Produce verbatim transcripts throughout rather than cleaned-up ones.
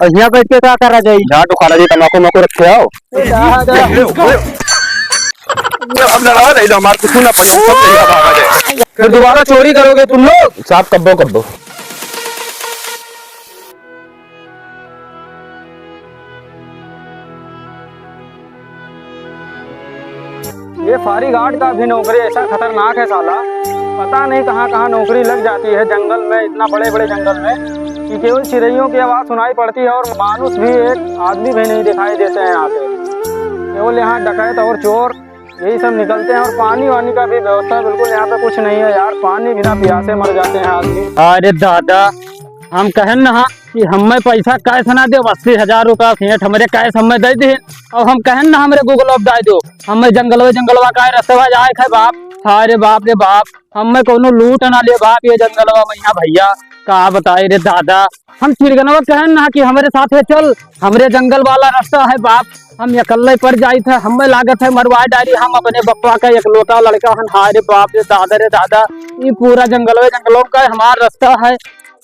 और यहाँ बैठ के का करा जाई? झाट उखाड़ा जाई, तमाकू माकू रखे हो। ए, दादा। ले, ले, ले। ये हम लड़ा नहीं, हमार कुछ ना पड़ी, सब यही भागा जाए। फिर दोबारा चोरी करोगे तुम लोग? साहब, कब्बो, कब्बो। ये फारी गार्ड का भी नौकरी ऐसा खतरनाक है साला, पता नहीं कहाँ कहाँ नौकरी लग जाती है जंगल में, इतना बड़े बड़े जंगल में कि केवल चिरइयों की आवाज़ सुनाई पड़ती है और मानुष भी, एक आदमी भी नहीं दिखाई देते हैं यहाँ पे। केवल यहाँ डकैत और चोर यही सब निकलते हैं और पानी वानी का भी व्यवस्था बिल्कुल यहाँ पे कुछ नहीं है यार, पानी बिना प्यासे मर जाते हैं आदमी। अरे दादा, हम कहन ना कि हमें पैसा कैश ना दे, अस्सी हजार रुपया सेठ हमरे कैश हमें दे दे, और हम कहन ना हमरे Google Pay डाल दो, हमें जंगलवा जंगलवा का रस्तवा जाए है बाप। अरे बाप रे बाप, हमें कोनो लूट ना ले बाप ये जंगलवा में यहाँ भैया, का बताए रे दादा। हम चिड़गनवा कहन ना कि हमरे साथे चल, हमरे जंगल वाला रास्ता है बाप, हम अकल्ले पड़ जाइत है, हमें लागत है मरवा डारी, हम अपने बप्पा का एकलौता लड़का हन। हाय रे बाप रे दादा रे दादा, ई पूरा जंगलवे जंगलों का हमार रास्ता है।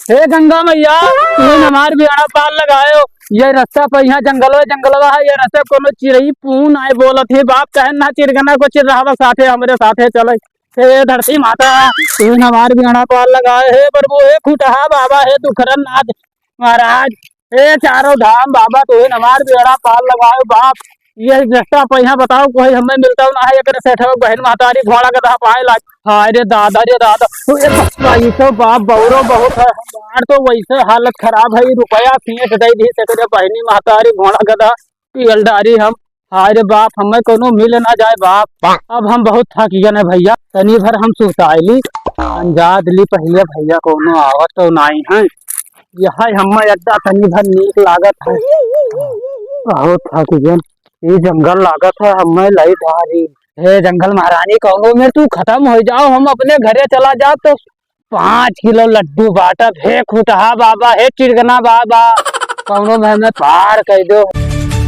हे गंगा मैया, तू हमार बेड़ा पार लगायो, ये रास्ता पर यहाँ जंगलवे जंगलवा है, ये रास्ता कोनो चिरई पून आए बोलत है बाप, कहन ना चिड़गना को चिर्रावा साथे हमरे साथे चले। हे धरती माता, तू हमार बेड़ा पार लगाए, हे प्रभु, हे खुटहा बाबा, हे दुखरन नाथ महाराज, हे चारों धाम बाबा, तू हमार बेड़ा पार लगाए बाप। ये रास्ता पर यहाँ बताओ, कोई हमें मिलता ना है, एक सेठ बहन महतारी घोड़ा गधा पाए लाग। हाय रे दादा रे दादा, तू एक भाई तो बाप बौरो बहुत है, हमार तो वैसे हालत खराब है, रुपया सेठ दे दी सकते बहनी महतारी घोड़ा गधा पीएल डारी हम। हाय रे बाप, हमें कोनो मिल ना जाए बाप। अब हम बहुत थक गए ना भैया, तनी भर हम सुताइली, अंजाद ली पहिले भैया कोनो आवत तो नाई है। यह हमें अड्डा तनी भर नीक लागत है, बहुत थक गए। ये जंगल लागत है हमें लई धारी। हे जंगल महारानी, कोनो में तू खत्म हो जाओ, हम अपने घरे चला जाओ तो पाँच किलो लड्डू बांटब, हे खुटहा बाबा, हे चिड़गना बाबा, कौनो में हमें पार कर दो।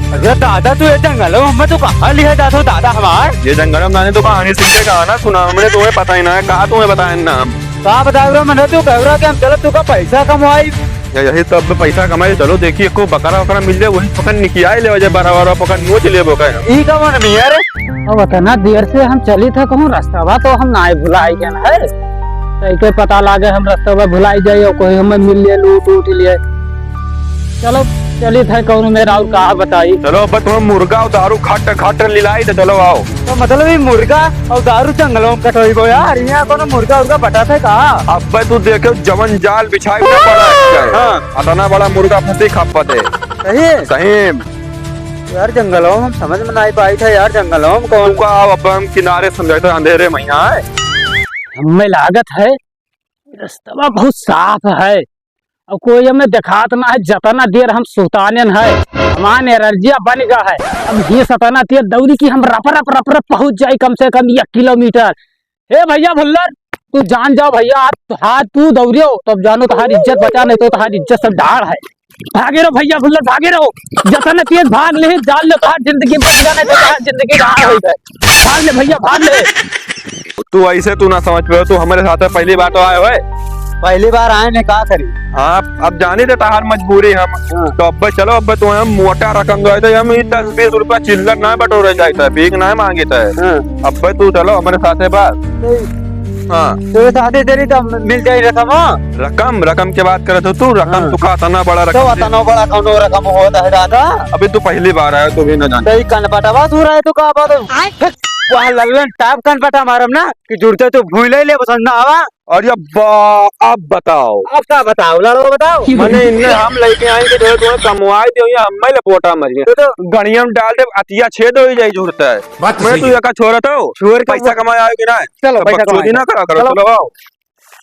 अरे दादा, तू ये जंगल में तू कहाँ लिहे जात हो दादा हमार? ये जंगल में नानी तो कहानी सीखे, गाना सुना हमने, तुम्हें पता ही ना है, कहा तुम्हें बताए ना हम। का बताए रे, मने तू कह रहा कि हम चलो तू का पैसा कमाई। या यही तो अब पैसा कमाई, चलो देखिए को बकरा वकरा मिल जाए, वही पकड़ निकियाए ले वजह बड़ा बड़ा पकड़ नोच लेबो का। ई का मन में यार? अब इतना देर से हम चली था कहूँ, रास्ता बा तो हम नाय भुलाई गए है। तैके पता लागे हम रास्ता बा भुलाई जाए और कोई हमें मिल ले, लूट उठ ले। चलो चली था कौन मेरा और का बताई। चलो अब तुम्हें मुर्गा और दारू खट खट लिलाई तो चलो आओ। तो मतलब ये मुर्गा और दारू जंगलों में कटोई गो यार, यहाँ कोनो मुर्गा उर्गा बटा थे का? अब तू देखे जवन जाल बिछाए हुए पड़ा है। हाँ। अतना बड़ा मुर्गा फंसी खपत है। सही? सही। यार जंगलों में हम समझ में नहीं पाई था यार, जंगलों में कौन? तू का आओ, अब हम किनारे समझाई था, अंधेरे में यहाँ है। हमें लागत है रस्तवा बहुत साफ है, अब कोई हमें देखात ना है, जतना देर हम सुतानेन है, हमार एनर्जिया बन गया है। अब ये सतना तेज दौड़ी की हम रप रप रप रप पहुँच जाए कम से कम एक किलोमीटर। हे भैया भुल्लर, तू जान जाओ भैया, आज तोहार तू दौड़ियो, तब जानो तोहार इज्जत बचा, नहीं तो तोहार इज्जत सब डाढ़ है। भागे रहो भैया भुल्लर, भागे रहो, जतना तेज भाग ले, जान ले तोहार जिंदगी बच गया, नहीं तो तोहार जिंदगी डाढ़ हो जाए। भाग ले भैया, भाग ले। तू ऐसे तू ना समझ पायो, तू हमारे साथ है, पहली बार तो आए होए। पहली बार आए ने का करी? हाँ, अब जानी थे तोहार मजबूरी हम। हाँ। तो अब चलो, अब तुम्हें हम मोटा रकम दो, तो हम ई दस बीस रुपया चिल्लर ना बटोरे जाए, भीख ना मांगे थे। हाँ। अब तू चलो हमारे साथ है बात। सही। हाँ। तो ये साथे तेरी तो मिल जाए रकम, हाँ? रकम, रकम के बात करे तो तू, रकम हाँ। तू का इतना बड़ा तो रकम दे। इतना बड़ा कौनो रकम होता है दादा? अभी तू पहली बार आया, तू भी ना जान। तो ये कनपटवा तू रहे तो का बात है? आय। वह लल्लन टाप कनपटा मारम ना कि जुड़ते तो भूल ही ले पसंद ना आवा। अरे अब्बा, अब बताओ। अब का बताओ, लड़ो बताओ। मने इन्ने हम लेके आए कि जो तुम्हें कमवाए दे, ये हमें लपोटा मरिए। तो, तो गणिया में डाल दे, अतिया छेद हो ही जाए जुड़ता है। बात तो मैं सही तू है। एका छोरा तो छोड़ के पैसा वो कमाए आयो कि ना? चलो, तो पैसा बकचोदी कमाए। ना करा करो, चलो। चलो आओ।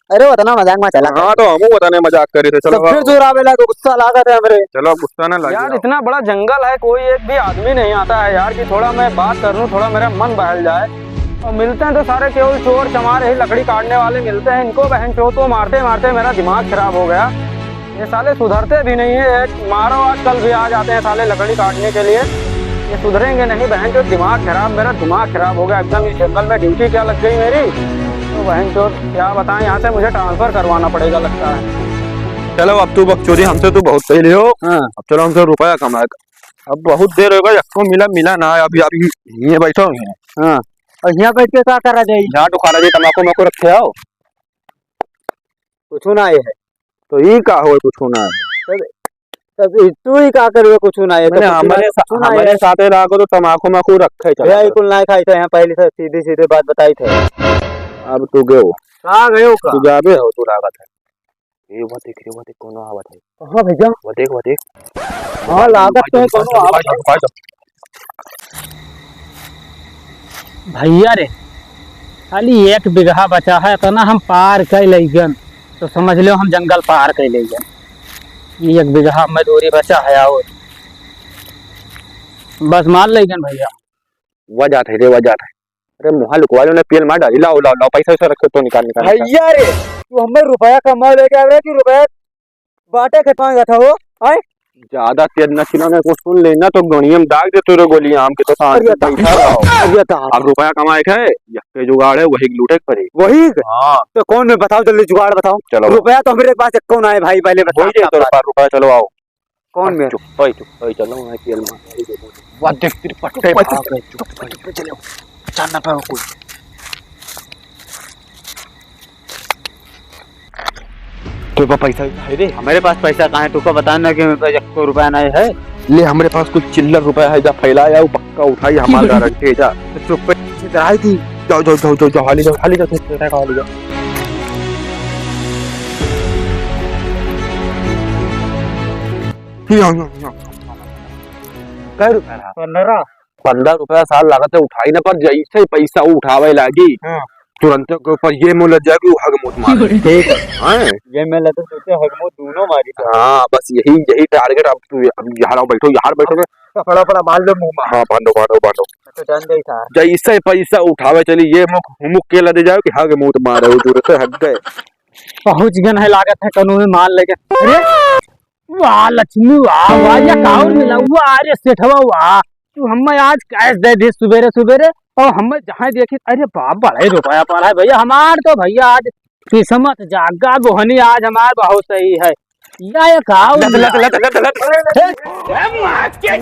अरे, उतना मजाक में चला हाँ, तो हमहू उतने मजाक करी थे, चलो तो फिर आओ। जोर आवे लागो, गुस्सा लागत है हमरे। चलो, अब गुस्सा ना लगे यार, आओ। इतना बड़ा जंगल है, कोई एक भी आदमी नहीं आता है यार, कि थोड़ा मैं बात कर लूँ, थोड़ा मेरा मन बहल जाए। और मिलते हैं तो सारे केवल चोर चमार, यही लकड़ी काटने वाले मिलते हैं। इनको बहनचोद को मारते मारते मेरा दिमाग खराब हो गया। ये साले सुधरते भी नहीं है, एक मारो आज कल भी आ जाते हैं साले लकड़ी काटने के लिए। ये सुधरेंगे नहीं बहनचोद, दिमाग खराब, मेरा दिमाग खराब हो गया एकदम। इस जंगल में ड्यूटी क्या लग गई मेरी, तो बहनचोद क्या बताएं, यहाँ से मुझे ट्रांसफर करवाना पड़ेगा लगता है। चलो, अब तू बकचोदी हमसे, तू बहुत कह लियो। हाँ। अब चलो, हमसे रुपया कमाए। अब बहुत देर हो गई, एको मिला, मिला ना, अभी, अभी ये बैठो हैं। हाँ। और यहाँ बैठ के का करा जाई? झाट उखाड़ा जाई, तमाकू माकू रखे आओ। कुछ ना आए है। तो ई का हो, कुछ ना आए? तब, तब ई तू ही का करबे, कुछ ना आए, तो मैंने कुछ ना हमारे आए, सा-, कुछ ना आए। हमारे साथे रहा करो, तमाकू माकू रखे चला भैया, ई करो। कुल ना खाई थे, यहाँ पहले से सीधी सीधी बात बताई थे। अब तू गयो। कहाँ गयो का? तू जाबे हो, तू लागत है। ए, वो देख रे, वो देख, कौनो आवत है। कहाँ भैया? वो देख, वो देख। हाँ, लागत तो है, कौनो आवत है। भैया रे, खाली एक बिगहा बचा है, इतना हम पार कर लेगन, तो समझ लो हम जंगल पार कर लेगन। ये एक बिगहा में दूरी बचा है और बस मार लेगन भैया। वो जात है रे, वो जात है। अरे मुहा लुकवा लो ना, पियल मार डाली। लाओ, लाओ, लाओ, पैसा वैसा रखो तो निकाल, निकाल, निकाल। भैया रे, तू हमें रुपया कमा लेके आ रहे कि रुपया बाटे के मांगा था हो, आए? ज्यादा तेज न चिल्ला, मैं कुछ सुन लेना तो गणियम दाग दे तोरे गोली आम के, तो शांत अरे बैठा रहो। अरे अब रुपया कमाए के है, यक्के जुगाड़ है, वही लूटे के पड़ी। वही? हाँ। तो कौन में बताओ, जल्दी जुगाड़ बताओ। चलो। रुपया तो हमरे पास एको ना है भाई, पहले बता। वही है तोरे पास रुपया, चलो आओ। कौन में? चुप, ओए चुप, ओए चलो, मैं तेल मार। वाह, देख तेरे पट्टे चुप, भाग चुप, गए, चुप, चुप, चुप, चुप, चलो। जानना पाओ कोई। तो बा पैसा है रे? हमारे पास पैसा कहाँ है? तुमको बताना कि मेरे पास एक सौ रुपया नहीं है। ले, हमारे पास कुछ चिल्लर रुपया है, जा फैला या वो पक्का उठाई, हमारा गारंटी है, जा। तो चुप पे से डराई थी। जाओ, जाओ, जाओ, जाओ, जाओ, हाली जाओ, हाली जाओ, हाली जाओ। ये आओ, ये आओ, ये आओ। कै रुपया रहा? पन्द्रह। पन्द्रह रुपया सार लागत है उठाई ना, पर जैसे पैसा उठावे लागी, हाँ। तुरंत के ऊपर ये मुँह लग जाएगी, वो हग मूत मारे। ठीक है। हाँ। ये मैं लेते सोचे हग मूत दोनों मारी था। हाँ, बस यही, यही target। अब तू, अब यहाँ आओ, बैठो, यहाँ बैठो ना। कपड़ा वपड़ा बांध लो मुँह में। हाँ, बांधो, बांधो, बांधो। तो जान गई था। जैसे पैसा उठावे चली, ये मुख, मुख के लदे जाओ कि हग मूत मारे, वो दूर से हग गए। पहुँच गन है, लागत है, कनू में माल लेके। अरे, वाह लक्ष्मी, वाह, वाह, ये काउर मिला, वाह रे सेठवा, वाह। तू हमें आज cash दे दे सुबेरे सुबेरे, और हमें जहाँ देखी, अरे बाप, बड़ा ही रुपया पड़ा है भैया। हमार तो भैया आज किस्मत जागा गोहनी, आज हमार बहुत सही है। या ये काउर लत, लत, मिला। लत, लत, लत। हे, हे, मार के,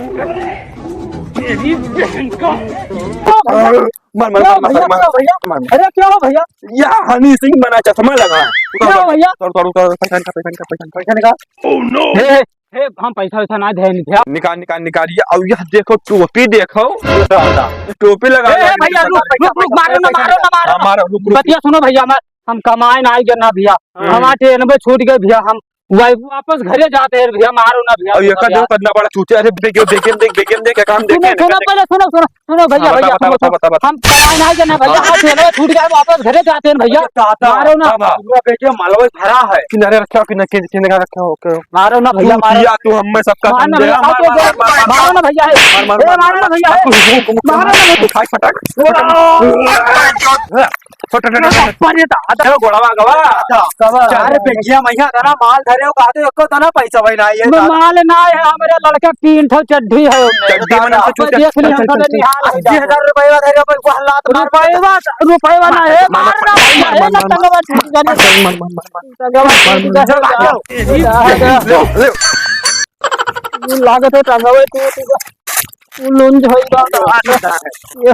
तेरी बहन का। ओ भैया, मर, मर, क्या मर, मर, भैया, मर, क्या भैया? मर, मर। अरे क्या हो भैया? या हनी सिंह बना चश्मा लगा। क्या हो भैया? उतार, उतार, उतार, पैसा निकाल, पैसा निकाल, पैसा निकाल, पैसा निकाल। Oh no! हे, हे, हे, हम पैसा वैसा ना दे, नहीं दे। निकाल, निकाल, निकाल। ये, अब यह देखो, टोपी देखो। टोपी लगा, हे, हे, भैया, रुक, रुक, रुक, मारो ना, मारो ना, मारो हाँ, ना। मारो, रुक, रुक। बतिया सुनो भैया, हमार, हम कमाए ना आए ना भैया। हम्म। हमार train में छूट गए भैया, हम वा-, वापस घरे जाते हैं भैया, मारो ना भैया, अब ये सुनो कर दो, भैया। कितना बड़ा चूतिया। अरे, देख, देख, देख, देख, देख, काम देख, सुनो, देख, सुनो, देख। पहले सुनो, सुनो, सुनो भैया, हाँ, भैया, बता, बता, सुनो, बता, सुनो। बता, बता। हम कमाए ना आए ना भैया, हाँ। हमार train में छूट गए, वापस घरे जाते हैं भैया, अरे, दादा, मारो ना। हाँ, हाँ। पूरा बेटे मलबे भरा है। किनारे रखा हो, किनारे, किनारे रखा हो, ओके। मारो ना भैया, मारो। चूतिया, तू हमें सबका मारो ना समझे। भैया, मार, मार, मार, मार, मारो ना भैया, हे। मार, मार, ए, मार, मारो ना मार, भैया, मार, हे। मार, मारो ना। उठाई फटाक। फटाक, फटाक, फटाक। अरे, बाप रे, दादा। ए, गोड़वा गवा। गवा। अरे, बेगिया मैया, इतना माल धरे हो, कहा तो एको तना पैसा भाई ना है, दादा। माल ना है, हमारे लड़के तीन ठो चड्ढी है उनमें। चड्ढी में दादा, से चूतिया। देख ली, हम चल, चल, सब चल। निहाल है। अस्सी हजार रुपया धरे हो, भाई, वो हालात मार। रुपया, रुपया ना है, मार, मार, मार, मार, मार, मार, मार, मार, मार, मार, मार, मार। टंगवा टूट गया। ले, ले। ये लागत है टंगवा टूट गया। वो लुंज होई बा। ये,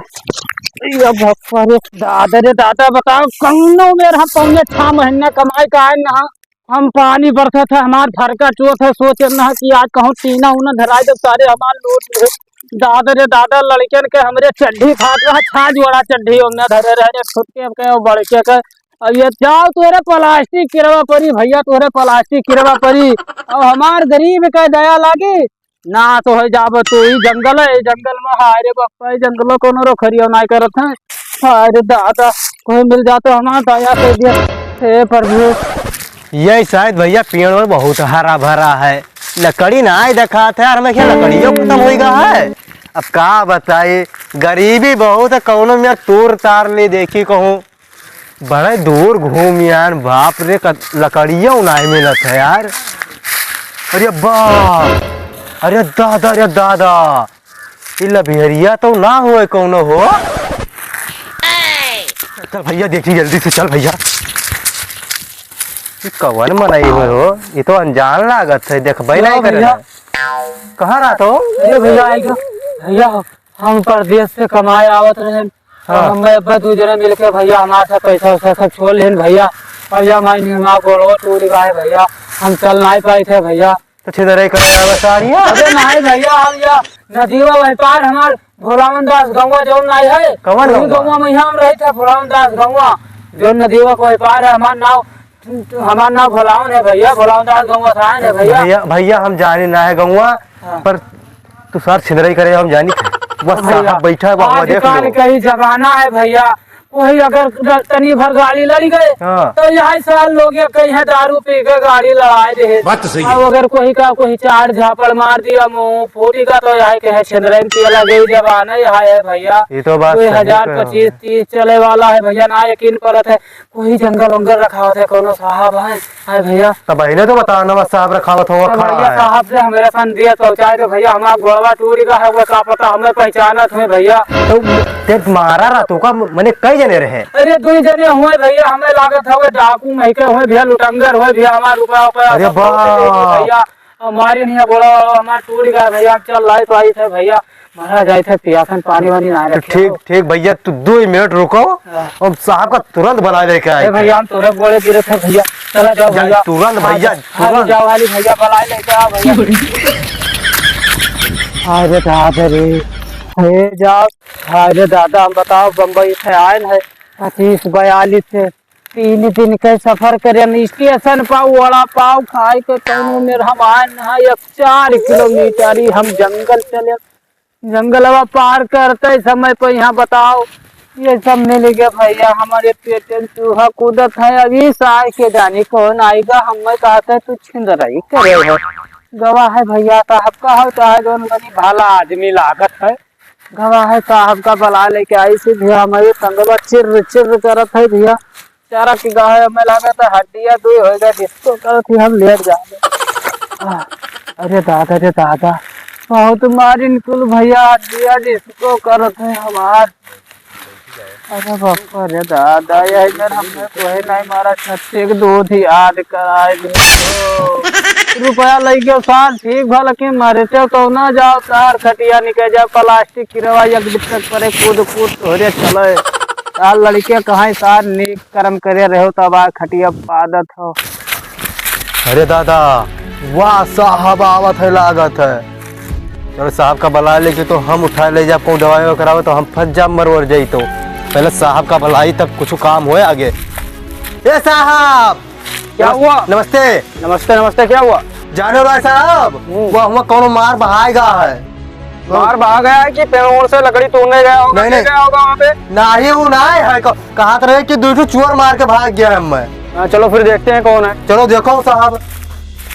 ये भक्का रे। दादा रे दादा, बताओ, कौनो मेर हम पौने छह महीना कमाई का आए ना, हम पानी बरसत है, हमार फरका चोत है, सोचे ना कि आज कहूँ टीना उना धराई दे, सारे हमार लूट ले। दादा रे दादा, लड़कन के हमरे चड्ढी फाट रहा, छाछ वाला चड्ढी ओमे धरे रहे रे, छोटके के और बड़के के। अब ये जाओ तोरे प्लास्टिक किरवा परी भैया, तोरे प्लास्टिक किरवा परी। अब हमार गरीब के दया लागी, ना तो है जाब तू ही जंगल है, जंगल में हाय रे बप्पा, ये जंगलो कोनो रोखरियो ना करत है। हाय रे दादा, कोई मिल जातो हमार दया कर दिया, हे प्रभु। ये शायद भैया पेड़ में बहुत हरा भरा है, लकड़ी ना आए देखात है, और मैं क्या लकड़ियों खत्म होई गा है। अब का बताई, गरीबी बहुत है, कौनो में तोर तार ले देखी कहूँ। बड़े दूर घूम यार, बाप रे, क-, लकड़ियों नाहीं मिलत है यार। अरे बाप, अरे दादा, अरे दादा, ये लभेरिया तो ना होए कौनो हो। चल भैया, देखी जल्दी से, चल भैया। कवन मनई हो? ई तो अनजान लागत है, देखबे नहीं करे भैया। कहाँ रहत हो? अरे भैया, आई ग-, भैया, हम परदेस से कमाए आवत रहे। हाँ। हम अब्बा दुइ जने मिलके भैया हमार सब पैसा वैसा सब छोड़ लेन भैया। भैया, हमार निमा गोड़वा टूट गए भैया, हम चल नाहीं पाइत है भैया। तो छिनरई करे आवे साड़िया। अरे नाहीं भैया, हम या नदीवा वही पार हमार भोलावन दास गौवा जौन नाहीं है। कवन वही गौवा? गौवा में हम रहित है, भोलावन दास गौवा। जौन नदीवा के वही पार है, हमार नाव, हमार नाव भोलावन है भैया, भोलावन दास गौवा से आए हैं भैया। भैया, भैया, हम जानी ना है गौवा, हाँ। पर तू सार छिनरई करे हम जानी थे। बस भैया, साहब बैठा है, वहाँ देख आजकल लो। कई जमाना है भैया, कोई अगर ग-, तनी भर गाड़ी लड़ गए, हाँ। तो यही साल लोग ये कहीं है दारू पी के गाड़ी लड़ाए दे। बात तो सही है। अब अगर कोई का कोई चार झापड़ मार दिया, मुंह फूटी का, तो यही कहे छिनरई में पियला गई जमाना यही है भैया। ये तो बात दो हजार पच्चीस तीस चले वाला है भैया, ना यकीन परत है। कोई जंगल वंगल रखावत है, कोनो साहब है, है भैया। तब पहले तो बता ना, साहब रखावत हो, तो खड़ा भैया है। साहब से हमारे संदेश पहुँचाए तो भैया, हमारा गोड़वा टूट गया है, वो का पता हमें पहचानत है भैया। तो ते मारा रहतो का, मने कई जने रहे? अरे, दो जने हुए भैया, हमें लागत है वो डाकू महके हुए भैया, लुटंगर हुए भैया, हमारा रुपया उपया अरे सब लूट ले गए वाह। भैया। हमारे नहीं बोला, हमारा टूट गया भैया, हम चल लाई पाई थे भैया। मरा जाए थे, पियासन पानी वानी ना तो रखे ठीक, हो। ठीक भैया, तू दो ही मिनट रुको, हाँ। हम साहब का तुरंत बुला लेके आए ए थे। भैया, हम तोरे गोड़े गिरे थे भैया, चला जाओ जा, भैया। तुरंत हाँ, भैया, हाँ, तुरंत। जाओ वाली भैया, बुला लेके आओ भैया। अरे दादा रे, हे जाओ। अरे दादा, हम बताओ, बम्बई से आए हैं पच्चीस बयालीस से, तीन दिन के सफर करेन, स्टेशन पर वड़ा पाव खाए के तौनो मेर हम आए ना, एक चार किलोमीटर ही हम जंगल चले। जंगलवा पार करते समय पे यहाँ बताओ, ये सब मिल गया भैया, हमारे पेट में चूहा कूदत है। अभी सार के जानी कौन आएगा, हमें कहते तू छिंदरई करे हो। गवा है भैया, साहब का हो चाहे जौन बनी, भला आदमी लागत है। गवा है साहब का बला लेके आई से भैया, हमारे संगवा चिर्र चिर्र करत है भैया। चारा की गाय हमें लागत है हड्डिया दुई होएगा, जिसको करत ही हम लेट जाएंगे। आ, अरे दादा रे दादा, बहुत मारिन कुल भैया, हड्डिया जिसको करत है हमार। अरे बाप रे दादा, यही घर हमने कोई नहीं मारा, छत्तीस के दूध ही याद कराए दे। रुपया लइके सार ठीक भा, लेकिन मरते तो ना जाओ, सार खटिया निकल जाओ, प्लास्टिक किरवा एक बिस्तर पर एक कूद कूद तोहरे चले। सार लड़के कहाँ सार नीक कर्म करे रहो, तब आ खटिया पादत हो। अरे दादा, वाह साहब आवत है लागत है। चलो साहब का बुला लेके तो हम उठा ले जाब, कहूँ दवाई करावे तो हम फंस जाब, मर वर जाई तो। पहले साहब का बुलाई तब कुछ काम होए आगे। ए साहब! क्या नमस-, हुआ? नमस्ते। नमस्ते, नमस्ते, क्या हुआ? जानो राय साहब, हम्म। वो हुआ कौनो मार बहाए गया है। मार बहा गया है कि पेड़ ओड़ से लकड़ी तोड़ने गया होगा, नहीं, नहीं। गया होगा वहाँ पे? नहीं, वो ना है, क-, कहा तो रहे कि दो ठो चोर मार के भाग गया है हमें। हाँ, चलो फिर देखते हैं कौन है। चलो देखो साहब।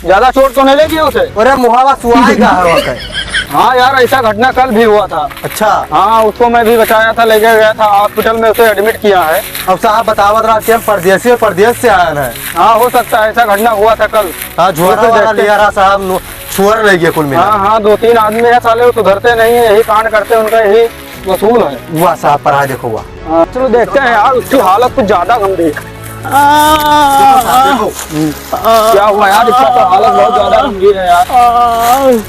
ज्यादा चोट तो नहीं लगी उसे? अरे मुहावा सुआई का है वहाँ पे। हाँ यार, ऐसा घटना कल भी हुआ था। अच्छा। हाँ, उसको मैं भी बचाया था, लेके गया था हॉस्पिटल में, उसे एडमिट किया है। अब साहब बतावत रहा कि हम परदेसी, परदेस से आए हैं। हाँ, हो सकता है, ऐसा घटना हुआ था कल। हाँ, झोरा तो वाला देखते लिया रहा साहब, नो-, छुअर ले गया कुल मिला। हाँ, हाँ, दो तीन आदमी है साले, वो सुधरते नहीं है, यही कांड करते हैं, उनका यही वसूल है। वाह साहब, पर आ देखो वाह। हाँ, चलो देखते हैं यार, उसकी हालत कुछ ज्यादा गंभीर है। देखो साहब, देखो। क्या हुआ यार, इसका तो हालत बहुत ज्यादा गंभीर है यार।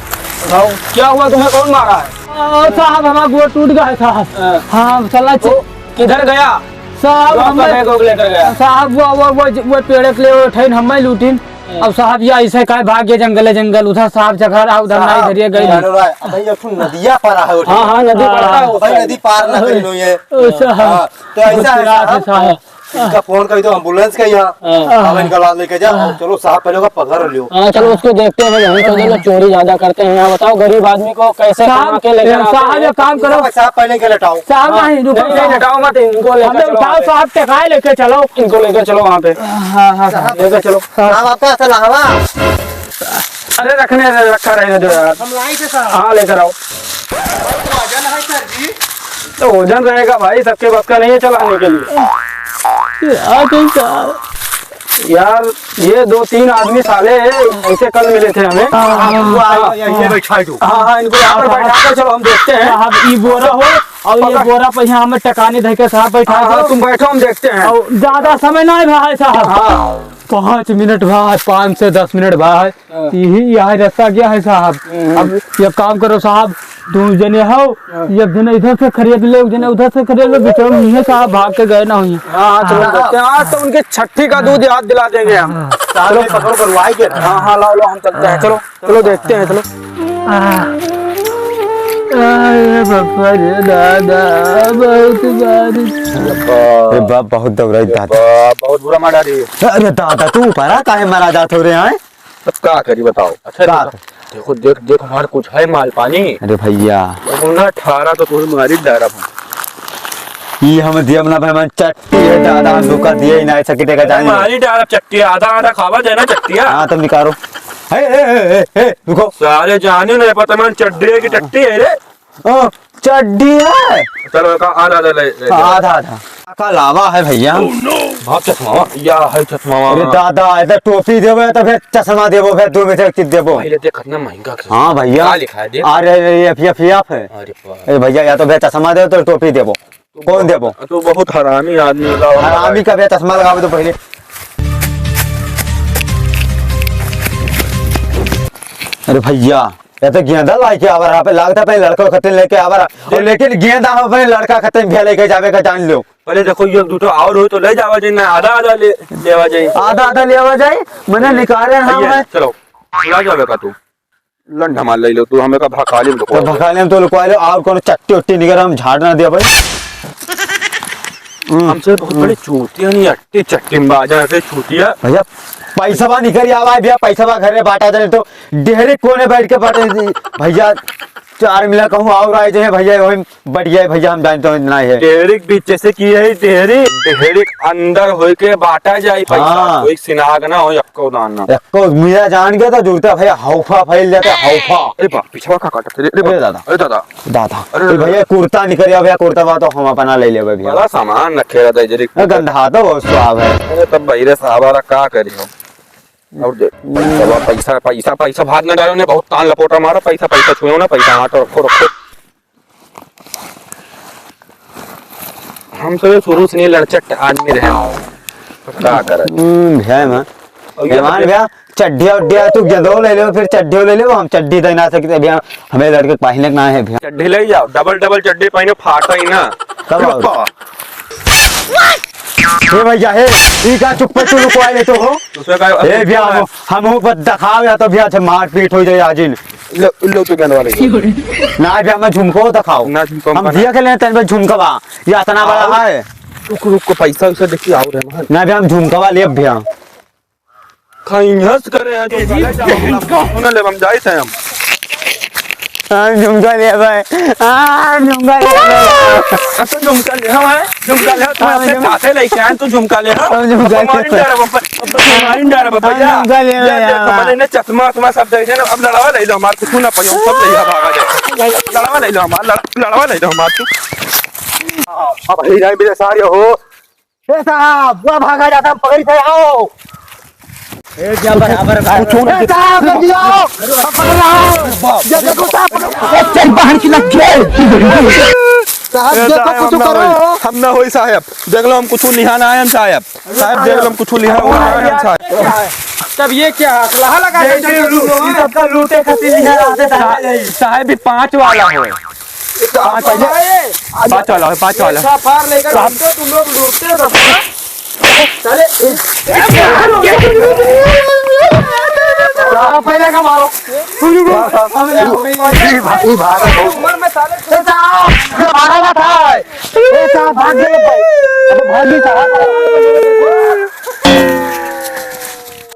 बताओ, क्या हुआ, तुम्हें कौन मारा है? आ, साहब, हमारा गोड़ टूट गया है, साहब। हाँ। हाँ, चला, च- वो किधर गया? साहब, जो आपका हमें बैग वैग लेकर गया? साहब, वो, वो, वो, वो पेड़ के ले उठैन, हमें लूटिन। हाँ। अब साहब, ये ऐसे काहे भाग गए जंगले जंगल? उधर साहब जगह रहा, उधर नहीं, साहब, इधर ये गई। अरे भाई, अब ये ठुन नदिया पर है, उठे। हाँ, हाँ, नदी हाँ। पड़ता है, भाई, नदी पार ना करी लो ये। अच्छा। हाँ, तो ऐसा है मुश्किल है साहब, साहब। इनका फोन करी तो एम्बुलेंस का यहाँ। हाँ। अब इनका लाश लेके जा, हाँ। और चलो साहब पहले ओका पकड़ लियो। हाँ, चलो उसको देखते हैं भाई, हम तो चलो चोरी ज्यादा करते हैं यहाँ, बताओ गरीब आदमी को कैसे साहब, कमा के लेकर आते साहब, हैं? एक काम करो। साहब पहले इनके लेटाओ। साहब, हाँ। नहीं, रुको नहीं, नहीं, साहब। लेटाओ मत, इनको लेकर हमें चलो उठाओ वहाँ पे। साहब, टकाए लेके चलो। इनको लेकर चलो वहाँ पे। हाँ, हाँ, हाँ। लेकर चलो। साहब, आपका ऐसा लावा। अरे रखने, अरे रखा रहने दो यार। हम लाई थे साहब। हाँ, लेकर आओ। वजन है सर जी। तो वजन रहेगा भाई, सबके बस का नहीं है चलाने के लिए। आ, ठीक है। यार, ये दो तीन आदमी साले हैं, ऐसे कल मिले थे हमें। हाँ, हाँ, हाँ। हाँ, हाँ, ये बैठा है तू। हाँ, हाँ, इनको यहाँ पर बैठा कर चलो, हम देखते हैं। साहब, ई बोरा हो, और ये पकड़। बोरा पे यहाँ हमें टकाने धर के साहब बैठा हाँ, हाँ, दो। तुम बैठो, हम देखते हैं। और ज्यादा समय ना है भाई साहब। हाँ। पाँच मिनट भा है, पाँच से दस मिनट भा है। हाँ। यही, यही रास्ता क्या है साहब? हम्म। अब एक काम करो साहब, दो जने हो, हाँ। एक जने इधर से खरीद ले, एक जने उधर से खरीद ले, बीच में यहीं साहब भाग के गए ना हुई। हाँ, हाँ, चलो, हाँ। देखते हैं। आज तो उनकी छठी का दूध याद दिला देंगे हम। हाँ। साहब, चलो। ये पकड़ो, करवाई के। हाँ, हाँ, लाओ, लाओ, हम चलते हैं, चलो। चलो देखते हैं, चलो। अरे बाबा रे दादा, बहुत बारिश। अरे बाप, बहुत दौड़ाई दादा। बाप, बहुत बुरा मार डाली। अरे दादा, तू ऊपर आ, काहे मरा जात हो रे, हैं? अब का करी बताओ? अच्छा का देखो, करी? देखो, देख, देख, हमार कुछ है माल पानी। अरे भैया। देखो ना, ठारा तो तुम्हें मारी डारा हम। ई हम दियम ना भाई, मन चट्टी है दादा, हम धोखा दिए ही ना, ऐसा किते का जाने। मारी डारा चट्टी, आधा आधा खावा जाए ना चट्टिया। हाँ, तब निकालो। ए, ए, ए, ए, ए, रुको। सारे जाने नहीं पता, मन चड्डी है कि टट्टी है रे? ओ, चड्डी है। चलो, एक आधा, आधा ले, ले, हाँ, ले। आधा, आधा। का लावा है भैया? बाप चश्मावा, या है चश्मावा। अरे दादा, इधर टोपी देबो या तो फिर चश्मा देबो, फिर दो में से एक चीज देबो। पहले देख, कितना महंगा के। हाँ भैया। का लिखा है, देख। अरे, अरे, ये एफ एफ एफ है। अरे बाप। ए भैया, या तो फिर चश्मा देबो तो टोपी देबो। कौन देबो? तू बहुत हरामी आदमी हो। हरामी का भैया, चश्मा लगावे तो पहले। अरे भैया, ये तो गेंदा लाइके आवा रहा, पे लागता पे लड़का खतन लेके आवा रहा। और लेकिन गेंदा हो पे लड़का खतन भी लेके जावे का जान लो। पहले देखो, ये दुठो और हो तो ले जावा जाए ना, आधा आधा ले, लेवा जाए। आधा आधा लेवा जाए, मैंने निकाले ना भैया, मैं। चलो, ले जावे का तू। लंड हमार ले लो, तू हमें का भकाली में तो लुकवा दे। भकाली में तो लुकवा लो, और कोनो चट्टी उट्टी निकर हम झाड़ ना दिया भाई। हम्म। हमसे बहुत बड़ी चूतिया नहीं, अट्टी चट्टी में बाजा से चूतिया। भैया, पैसा बा निकर आवा है भैया, पैसा बा घरे बाटा जाए तो डेहरी कोने बैठ के बाटे जी। भैया, चार मिला कहूँ और आए जे भैया, वही बढ़िया है भैया, हम जानते हैं इतना ही है। डेहरी के बीच से की है डेहरी, डेहरी के अंदर होई के बाटा जाई पैसा, हाँ। कोई सिनाग ना हो, यक्को दान ना। यक्को मेरा जान गया तो जुड़ता भैया, हौफा फैल जाता, हौफा। अरे बाप, पिछवा का काटत रे? अरे अरे बाप, दादा। अरे दादा। दादा। अरे ए दादा। भैया, कुर्ता निकल गया भैया, कुर्ता बा तो हम अपना ले लेबे भैया। बड़ा सामान रखे रहता है जरी। ए, गंधा तो बहुत सुहाव है। अरे तब भाई रे साहब, का करी हो? और दे, पैसा, पैसा, पैसा, पैसा भाग न डालो ने, बहुत तान लपोटा मारो, पैसा, पैसा छुओ ना, पैसा हाथ रखो, रखो। हम सब शुरू से नहीं लड़चट आदमी रहे हैं। का करे? हम्म, भैया, मैं। और ये मेहमान भैया, चड्ढिया उड्ढिया तू गेंदो ले ले, फिर चड्ढियो ले ले, हम चड्ढी दे ना सकते भैया, हमें लड़के पहने के ना है भैया। चड्ढी ले जाओ, डबल डबल चड्ढी पहनो, फाटा ही ना। तब आओ। रुको। हे भैया, हे, ई का चुप्पे तू लुकवाए लेते हो? दूसरे का ए भैया, हम, हम ऊपर दिखाओ या तो भैया, अच्छा मारपीट हो जाए आज इन। लो, लो तो गेंदवा ले। ना भैया, मैं झुमको दिखाओ। ना झुमको हम ना। भैया के लेते हैं, झुमकवा। ये इतना बड़ा आओ। है। रुक, रुक, को पैसा वैसा देखिए, आओ रे, मान। ना भैया, हम झुमकवा ले भैया। खाई हंस करे हैं, झुमका ले जाओ, झुमका। उन्हें ले, हम जाए थे हम। हाँ, झुमका ले भाई। हाँ, झुमका ले भाई। अब तो झुमका ले, हाँ, झुमका ले, तू हाँ, अपने झुमका। साथे लेके आए, तू झुमका ले, हाँ। हाँ, झुमका ले। हमारी डर है, बाबा। अब तो हमारी डर है, बाबा, हाँ, जा। झुमका ले जा, भाई, जा, हाँ। मैंने चश्मा, वश्मा सब देखे ना, अब लड़वा ले लो, हमार कुछ ना पाइयो, सब ले जा, भागा जा। लड़वा ले लो हमार, लड़-, लड़वा ले लो हमार, तू। अब ही नहीं मिले सारे हो। ए साहब, वह भागा जाता, हम पकड़ी थे, आओ। ए, जा बराबर, बराबर। कुछ होने ए साहब, जल्दी आओ। हम पकड़ रहा हूँ। ये देखो साहब, पकड़। ए, चल बाहर की लग गए। साहब, ए, देखो, साहब, कुछ हम ना करो। होई, हम ना होई साहब। देख लो, हम कुछ लिहा ना आयन साहब। साहब, देख लो, हम कुछ लिहा ना आयन साहब। तब ये क्या है? असलहा लगा के देखिए, चल रहे हो? ये सबका लूटे खातिर लिहा आते साहब, साहब भी पाँच वाला हो। पाँच वाला है, पाँच वाला है, पाँच वाला। ये साफार लेकर साहब। घूमते तुम लोग, लूटते हो सबका। साले, साहब, पहले का मारो। ये भाई, ये भाई, उम्र में साले, ए साहब, ये मारा ना था। ए साहब, भाग गए भाई। अबे भाग गए साहब।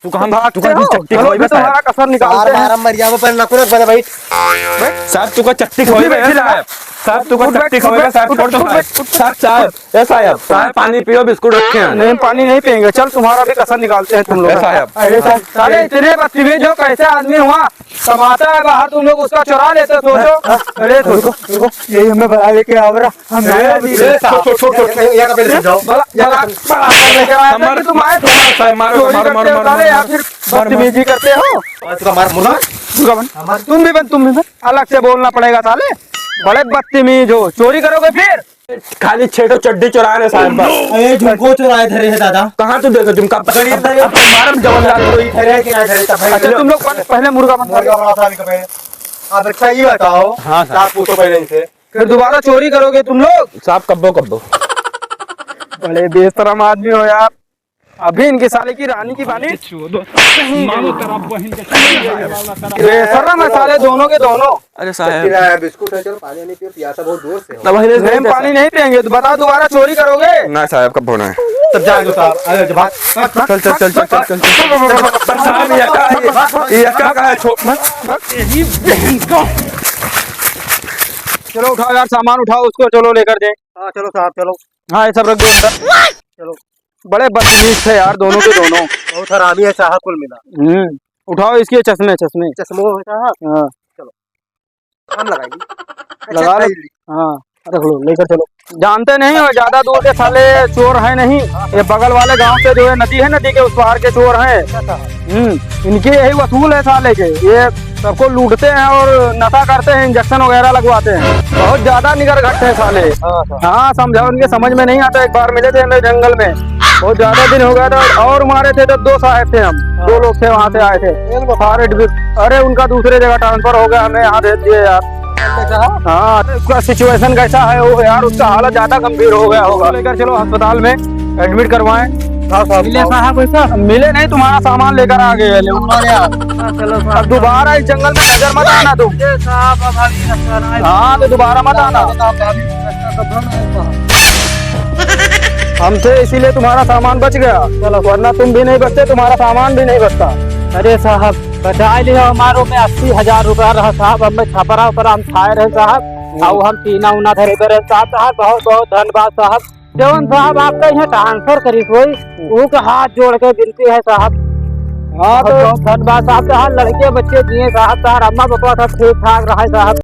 तू कहाँ, तू कहाँ चट्टी हो? चलो, खोई मैं बता। तुम्हारा कसर निकालते हैं। मारा मर जाओ, पर लकुरक बने भाई। साहब, तू का चट्टी खोई बैठे साहब। साहब, तू का उठ बैठ, चट्टी उठ खोई बैठ, साहब, उठ छोड़ दो बैठ, साहब। उठ बैठ। साहब, साहब, ए साहब, साहब, पानी पियो, बिस्कुट रखे हैं। नहीं, पानी नहीं पियेंगे। चल, तुम्हारा भी कसर निकालते हैं तुम लोग। ए साहब। अरे साहब, साले इतने बदतमीज हो, कैसे आदमी हुआ? कमाता है बाहर, तुम लोग उसका चुरा लेते हो, सोचो। अरे, रुको, रुको, यही हमें बड़ा लेके आ रहा। हम ए, नहीं ए, छोड़, छोड़, छोड़, छोड़। ये, ये, ये, ये, जाओ। बड़ा, बड़ा, बड़ा लेके आया था हमारे कि तुम आए थे। साहब, मारो, चोरी मारो, मारो, करते हो मारो, साले, मारो। या फिर बदतमीजी करते हो? और इसका मार, मुर्गा। मुर्गा बन। हमारे तुम भी बन, तुम भी बन। अलग से बोलना पड़ेगा साले। बड़े बदतमीज हो, चोरी करोगे फिर? खाली छेटो चड्डी चुराए रहे साहब बस। अरे झुमको चुराए धरे है दादा। कहाँ तू देखो झुमका? गणेश धरे। अब मारम जवन रात को ही। धरे है कि ना धरे तब है। अच्छा, तुम लोग पहले, पहले मुर्गा बना मुर्गा बना साहब इनका पहले। आप अच्छा ये बताओ। हाँ साहब। आप पूछो पहले इनसे। फिर दोबारा चोरी करोगे तुम लोग? साहब कब्बो कब्बो। बड़े बेशरम आदमी हो यार। अभी इनके साले की रानी की बानी। मानो तेरा बहन के। बेशरम है साले दोनों के दोनों। अरे साहब। बिस्किट है, चलो पानी वानी पियो, प्यासा बहुत जोर से हो। तब पहले नहीं, पानी नहीं पियेंगे तो बताओ, दोबारा चोरी करोगे? ना साहब, कब्बो ना। तब जाए दो साहब, अरे जब चल, चल, चल, चल, चल, चल, चल। पर साहब, ये क्या, ये क्या है? छो-, यही बहन का। चलो उठाओ यार, सामान उठाओ, उसको चलो लेकर जाए। हाँ, चलो साहब, चलो। हाँ, ये सब रख दो अंदर। चलो। बड़े बदतमीज थे यार, दोनों के दोनों। बहुत हरामी है साहब, कुल मिला। हम्म, उठाओ इसके चश्मे, चश्मे। चश्मो है साहब? हाँ। चलो, हम लगाएंगे। लगा लो। अच्छा, हाँ, रख लो, लेकर चलो। जानते नहीं हो, ज्यादा दूर के साले चोर हैं नहीं। ये बगल वाले गांव से जो है, नदी है, नदी के उस पार के चोर हैं। अच्छा साहब। हम्म, इनके यही वसूल है साले के। ये सबको लूटते हैं और नशा करते हैं, इंजेक्शन वगैरह लगवाते हैं। बहुत ज्यादा निगर घट है साले। हाँ, हाँ। हाँ, समझाओ, उनके समझ में नहीं आता। एक बार मिले थे हमें जंगल में, बहुत ज्यादा दिन हो गया था, और मारे थे तो दो साहब थे हम, हाँ। दो लोग थे, वहाँ से आए थे। एक लोग। सारे डिब्बे-, अरे, उनका दूसरे जगह ट्रांसफर हो गया, हमें यहाँ भेज दिए यार। अच्छा। हाँ, उसका सिचुएशन कैसा है वो यार, उसका हालत ज्यादा गंभीर हो गया होगा। लेकर चलो अस्पताल में, एडमिट करवाएं। हाँ साहब। मिले साहब वैसा? मिले नहीं, तुम्हारा सामान लेकर आ गए हैं लोग। अरे यार। हाँ, चलो साहब। अब दोबारा इस जंगल में नजर मत आना तुम। अरे साहब, अब अभी रास्ता ना है। हाँ, तो दोबारा मत आना। रास्ता कब हम आए साहब? हम थे, इसीलिए तुम्हारा सामान बच गया। चलो। वरना तुम भी नहीं बचते, तुम्हारा सामान भी नहीं बचता। अरे साहब, बचाए लियो, हमारो में अस्सी हजार रुपया रहा साहब, हमें छपरा उपरा हम खाए रहे साहब, हम्म। और हम टीना उना धरे पे रहे साहब, साहब, बहुत बहुत धन्यवाद साहब। जवन साहब आपका यहाँ ट्रांसफर करी होई, हम्म। ऊ के हाथ जोड़ के विनती है साहब। हाँ, बहुत तो बहुत धन्यवाद साहब, साहब, लड़के बच्चे जिए साहब, साहब, अम्मा पापा सब ठीक ठाक रहे साहब।